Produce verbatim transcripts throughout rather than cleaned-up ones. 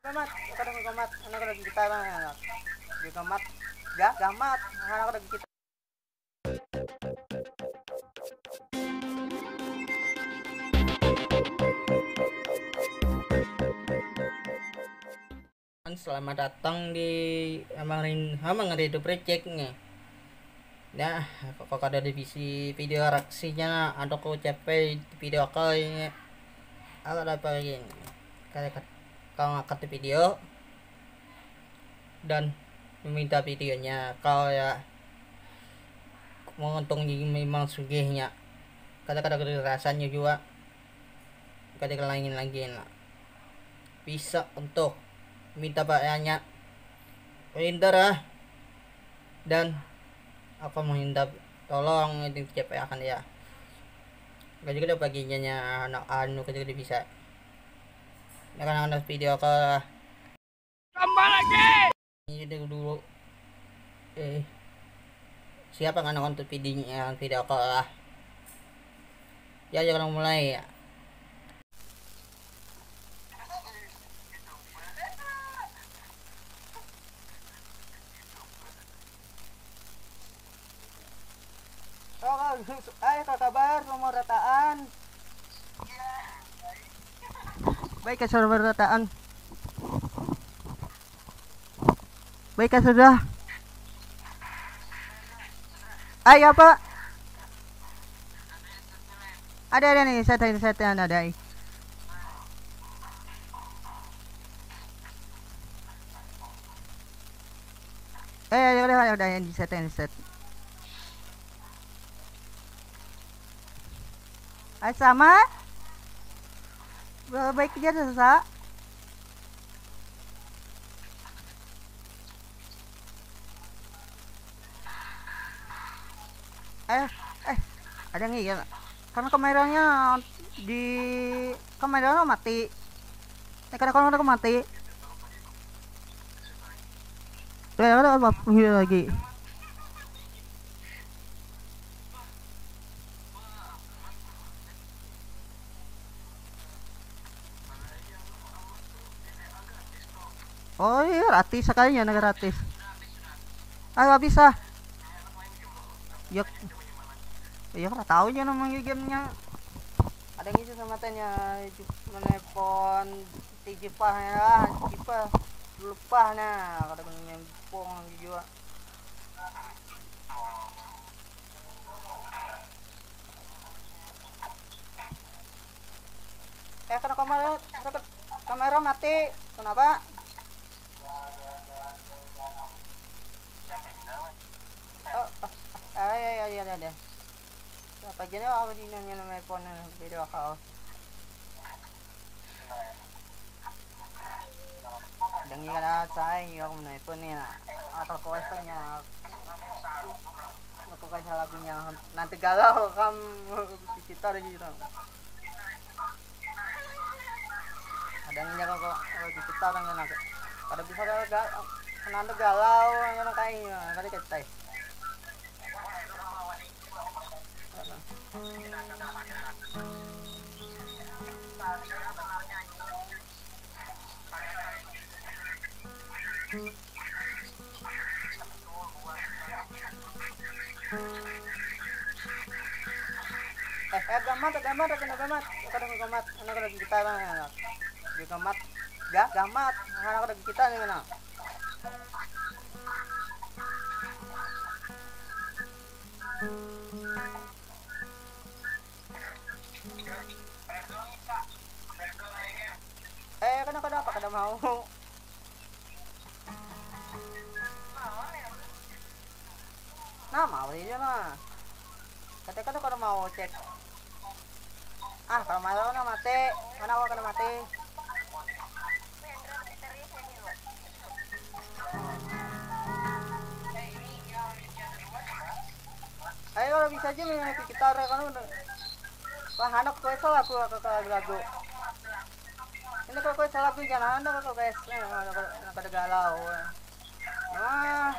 Gamat, kada gamat, anak lagi kita lah. Gamat, gah gamat, anak lagi kita. Selamat datang di Amang Rin-, Amang Rindu Project nya. Nah, kok kada ada bisi video reaksinya, ada ku capai video call ini. Aku ada apa lagi ini? Kada, kada, kau ngangkat di video dan meminta videonya kau ya menguntung memang sugihnya. Kada, kada rasanya juga. Kada kelangin lagi nah. Bisa untuk minta bayarnya. Pintar ah. Dan aku meminta tolong itu cepetan ya. Gak juga ada baginya anak anu, gak juga bisa. Nah, karena anak video ke Tambah lagi. Ini dulu, dulu. Eh, siapa nggak nonton tuh videonya, video aku lah. Ya, jangan mulai ya. Oh, ayo, apa kabar, nomor rataan? Baik, kabar rataan. Baik, sudah. Ayo, apa? Ada, ada nih, saya tanya, saya tanya, ada. Eh, ya udah, ya udah, yang di set, yang di set. Ay, sama. Ba-, baik aja, Sasa. Eh, eh, ada yang iya. Karena kameranya di, kameranya mati. Eh, karena kalau aku mati. Ya, ada apa? Iya lagi. Oh iya, gratis sekalinya, nah, gratis. Ayo, habis ah. Ya, ya, kada tahu aja namanya gamenya. Ada yang itu sama tanya, menelpon si Jepah ya, Jepah lupa nah, kada main pong juga. Eh, kena kamera, kena kamera mati. Kenapa? Oh, oh, ah, ya, ya, ya, ya, ya. Apa aja nih, aku di nanya nama iPhone, beda kau. Dengi kada sai, aku menelpon nih, nah. Atau kuasanya. Aku kasih lagunya nanti galau kam. Kita ada gitu. Ada nya kok, kalau di kita kan kena. Kada bisa galau, kena galau, yang kena kain, kada cetai. Eh, eh, gamat, gamat, gamat, gamat, gamat, anak lagi kita lah, gamat, gah, gamat, anak lagi kita nih, nah. Eh, kada, kada apa, kada mau. Nah, mau aja mah. Kata, kata kada mau cek. Ah, kalau malu nah mati. Mana aku kada mati? Ayo, kalau bisa aja main gitar ya, kan udah. Wah, anak gue salah aku ke lagu-lagu. Ini kalau gue salah gue jangan ada kalau guys. Nah, ada, ada, ada galau. Nah.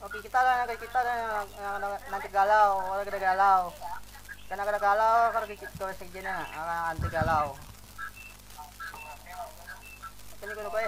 Oke, kita lah, kita lah, nanti galau, kalau kita galau. Karena kada galau, kalau kita saja nah, nanti galau.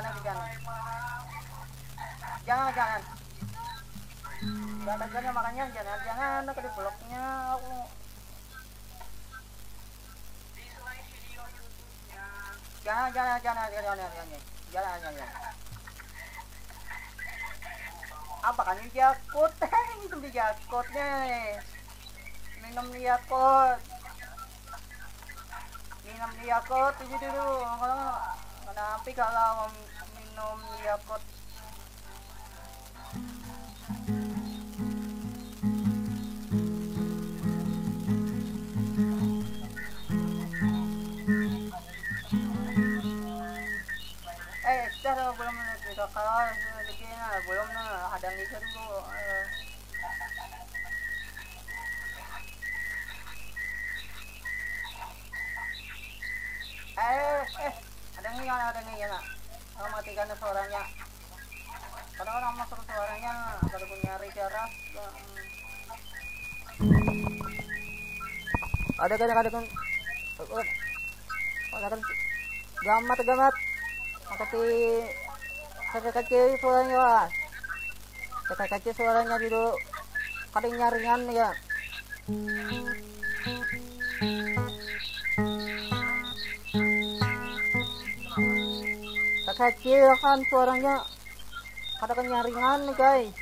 Jangan, jangan. Jangan, jangan. Jangan, jangan, makanya jangan, jangan, aku di bloknya, aku. Jangan, jangan, jangan, jangan, jangan, jangan, jangan, jangan. Apa kan ini Yakult? Minum di Yakult nih. Minum di Yakult. Minum di Yakult aja dulu. Kalau kenapa kalau minum di Yakult? Eh, sudah lah, belum, sudah kalah, sudah lagi, nah, belum, nah, ada yang bisa dulu, eh. Eh, eh, ada yang hilang, ada yang hilang. Matikan suaranya. Kadang orang masuk suaranya, kada punya nyari jarak. Ada kan, ada kan. Ada kan. Gamat, gamat. Makati. Sakit kecil suaranya, wah. Sakit kecil suaranya dulu. Kadang nyaringan ya. Kecil kan suaranya. Kada kanyaringan nih, guys.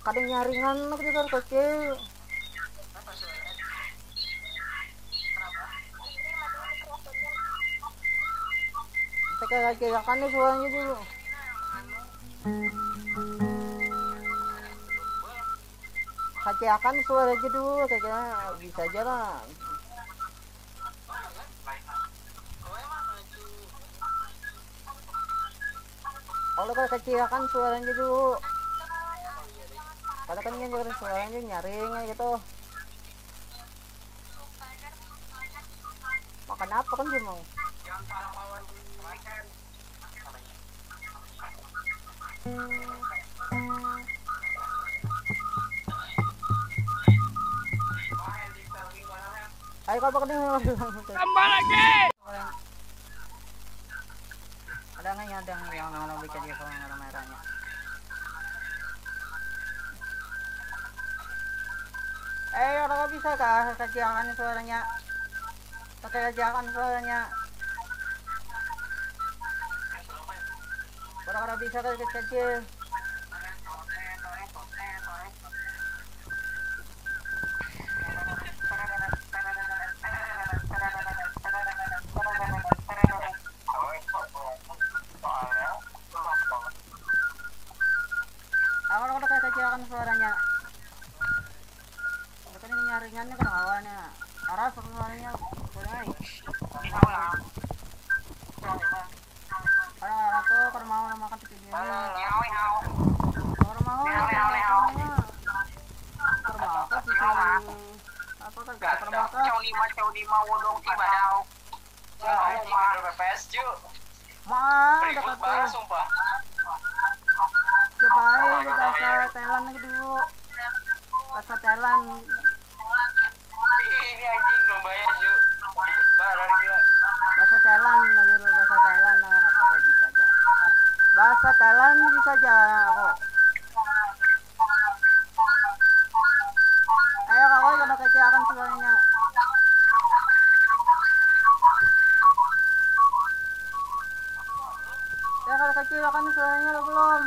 Kada nyaringan aku juga kecil. Kita kaciakan nih suaranya dulu. Kaciakan suara aja dulu, kayaknya bisa aja lah. Kalau kau kecilakan suaranya dulu. Kalau kan nyanyi suaranya nyaring aja gitu. Makan apa kan dia mau? Ayo kau pakai dulu. Tambah lagi. Ada nggak ya, ada nggak yang nama lebih jadi kalau nama merahnya? Eh, orang bisa kah kecilangan suaranya? Pakai ajakan suaranya. Orang-orang bisa kah kecil? Awal aku udah kecilakan suaranya. Tapi ini nyaringannya kan awalnya. Arah suaranya suaranya. Kalau aku kalau mau makan di video ini. Kalau mau kalau mau sih apa kan kalau makan. Cau lima, cau lima, wodong sih badau. Ya, eh, P P S, cu. Mah, ribut banget, sumpah. Coba aja bahasa Thailand lagi dulu. Bahasa Thailand. Ini anjing dombanya, cu. Ribut banget, gila. Bahasa Thailand lagi dulu, bahasa Thailand, nah, aku bisa aja. Bahasa Thailand bisa aja aku. Ayo, kakak, kada keceakan suaranya. Kecil akan suaranya lo belum?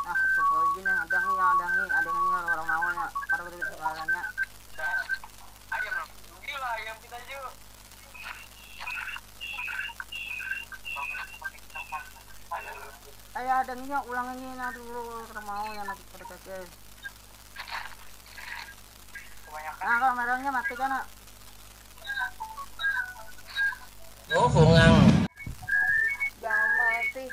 Nah, itu lagi nih, ada nih, ada nih, ada nih, orang mau ya, pada begitu suaranya. Ayam, gila ayam kita juga. Ayo, ada nih, ulang ini, nah, dulu, orang mau ya, nanti pada kecil. Nah, kameranya mati kan, nak? Oh, hongang. Jangan mati.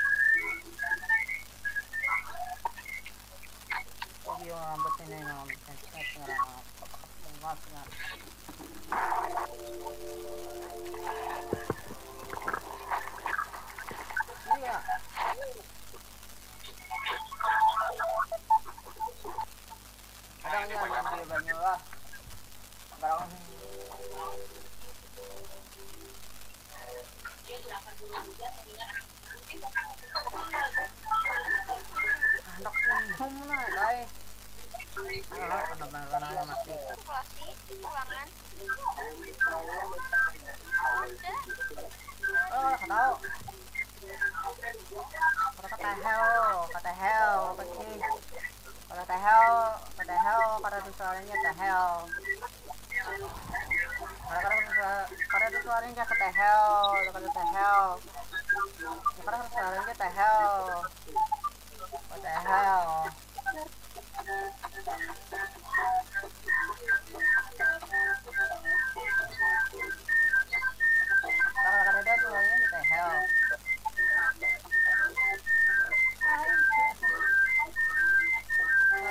Oh, iya, lambat ini, nah, lambat ini, nah. Iya. Kadang iya, ambil banyu lah. Kadang anak minum lah, guys. Ah, kena banget, kena mati. Populasi, keuangan. Oh, tahu. Kata tehel, kata hel, apa sih? Kata tehel, kata hel, kata ada suaranya tehel. Kata kata suara, kata ada suaranya kata tehel, kata tehel. Kata ada suaranya tehel. Kata tehel. Kata kata ada suaranya kata tehel. Hai.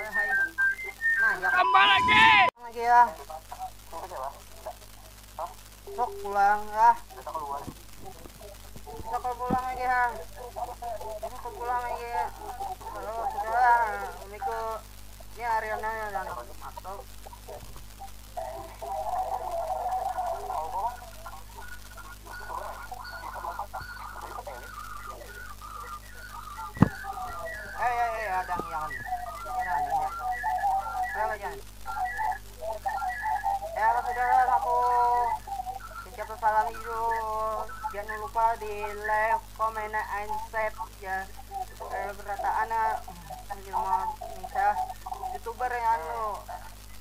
Hai. Nah, ya. Tambah lagi. Lagi ya. Sok pulang ya. Sok pulang lagi ya. Sok pulang lagi ya. Kalau sudah lah, Miko ini Ariana yang masuk. Eh, eh, eh, ada yang jangan. Jangan, jangan. Ayo, jangan. Ya, kalau sudah lah, aku ucap salam dulu. Jangan lupa di like, comment, and share ya. Eh, berataan ya. Ini mah bisa youtuber yang anu,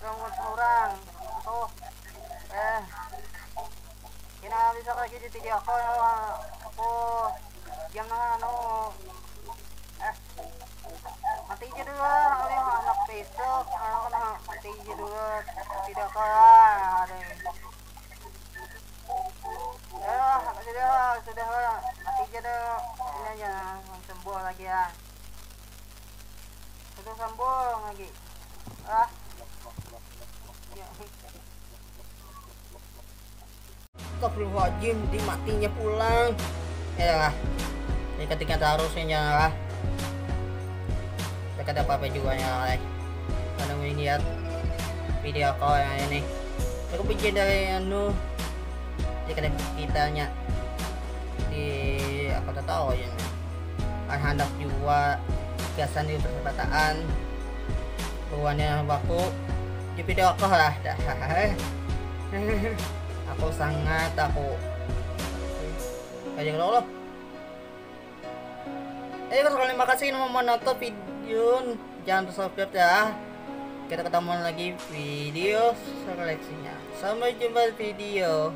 orang orang. Oh, eh, kena bisa lagi di video aku, aku jam anu, eh, mati aja dulu lah, kalau yang anak besok, anak kena mati aja dulu, tidak kalah, ada. Ya, sudah, sudah lah, mati aja deh, ini aja, sembuh lagi ya, sudah sembuh lagi, ah, ya. Astagfirullahaladzim, dimatinya pulang. Ya lah, ini ketiknya terus ini lah. Tidak ada apa-apa juga ya lah. Karena ini lihat video aku yang ini. Aku bikin dari anu. Jadi kada kitanya di apa tahu ya. Kan handak juga gasan di persahabatan. Buhannya baku di video aku lah dah. Aku sangat aku aja kalau lo. Eh, terima kasih yang mau menonton video. Jangan lupa subscribe ya. Kita ketemu lagi video seleksinya. Sampai jumpa di video.